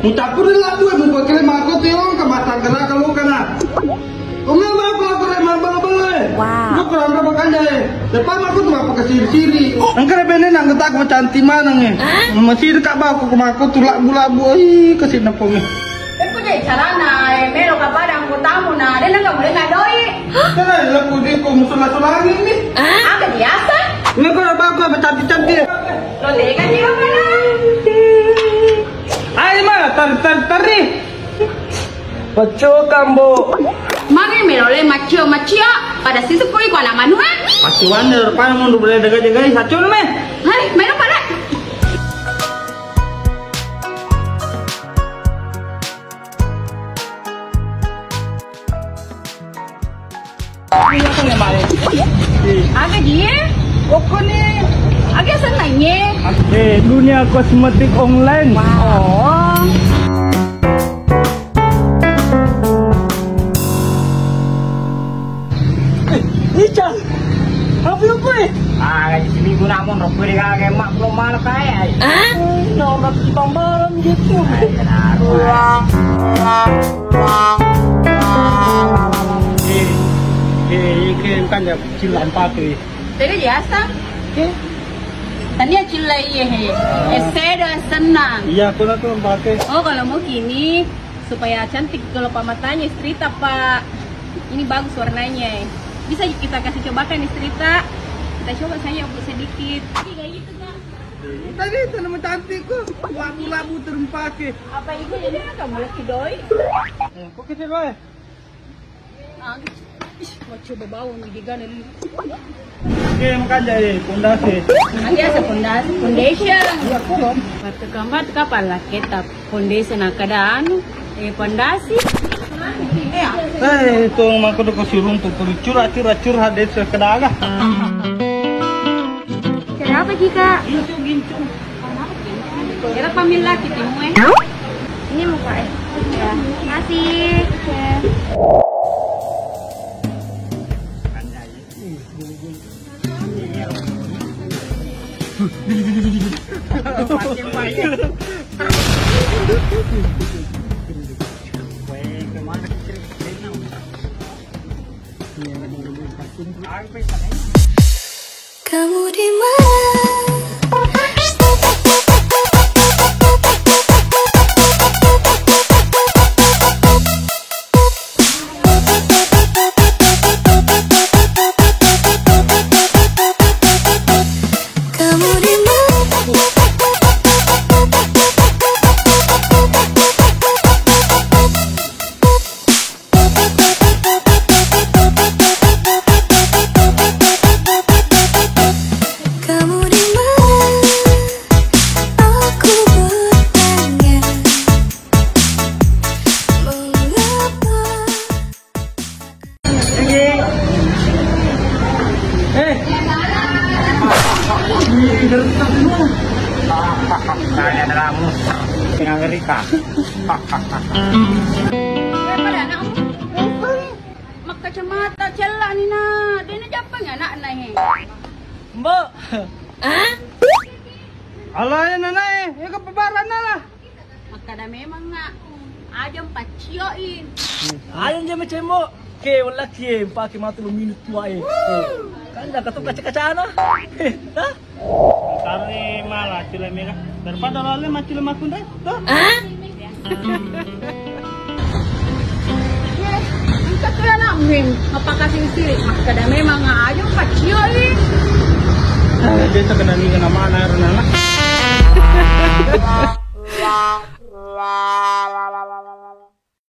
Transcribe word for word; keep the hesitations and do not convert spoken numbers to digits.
Mucappuri labu e, mupakele mako tiong ke matang kena kalau kena. Umi mako aku re mabel-bel e. Wow. Lu kurang berapa kan deh? Depan aku tuh apa kesiri-siri. Engkau bene nang tak mau cantik mana nge? Masih dekat bau aku mako tuh labu-labu. Ih, kasih nepong. Iko je carana, eh, melo kapada anggotamu na, dena kamu dena doi. Kena laku di ko musuh lagi ni. Aga biasa? Ini kau apa aku apa cantik-cantik. Lo tega ni apa na? Ayo mah, tar tar tari. Pecel kambo. Magi melo le macio macio. Pada sisi pui ko anak manua. Pasti wander, pada mundur boleh jaga-jaga sacun meh. Hai, melo pada. Aga dia? Pokoknya aga senangnya. Eh, dunia kosmetik online. Wow. Eh, Ica, apa apa eh? Ah, di sini guna mon rokok di kagak emak belum malam kayak. Hah? Nomor pambaran gitu. Eh, eh, ikan kan ya cilam pakai. Tega jasa? Oke. Tania cilla iye he. Eseda senang. Iya, aku nak tuh pakai. Oh, kalau mau gini supaya cantik kalau Pak matanya istrita, Pak. Ini bagus warnanya. Bisa kita kasih cobakan istrita. Kita coba saja sedikit. Ini kayak gitu, Kak. Tadi itu nama cantik kok. Labu-labu terus pakai. Apa itu jadi kamu lagi doi? Eh, kok kita doi? Ih, mau coba bau nih, gigana nih. Oke, makanja eh, pondasi. Biasa pondasi, foundation. Iya, aku dong. Waktu keempat kapan lah kita foundation, nah, kada anu, eh, pondasi. Eh, itu mangko doko siruntu, curhat, curhat, curhat, desa kedaga. Kenapa, Kika? Gincu, gincu. Era pamilla kitimu eh. Ini muka eh. Ya. Makasih. Ya. Kamu di mana? Kamu di mana? Kamu di mana? Aku bertanya, mengapa? Eh. Ini adalah musuh yang ngerikan. Eh, pada anakmu. Makkacamata cella ni na, dena jappang anakna he. Mbok. Hah? Alai nanae, ega pabaranna lah. Makkada memang nga, aja mpaccio'i. Aja je macemmo. Ke wallaki e, mpake matu lo minut tua e. Kan jaga tu kaca-kacana. Hah? Tari mala cile mega. Daripada lo ale macile makunre. Tuh. Hah? Engka tu anakmu, mapakasing silik, makkada memang aja mpaccio'i. Eh, biasa kena ni kena mana,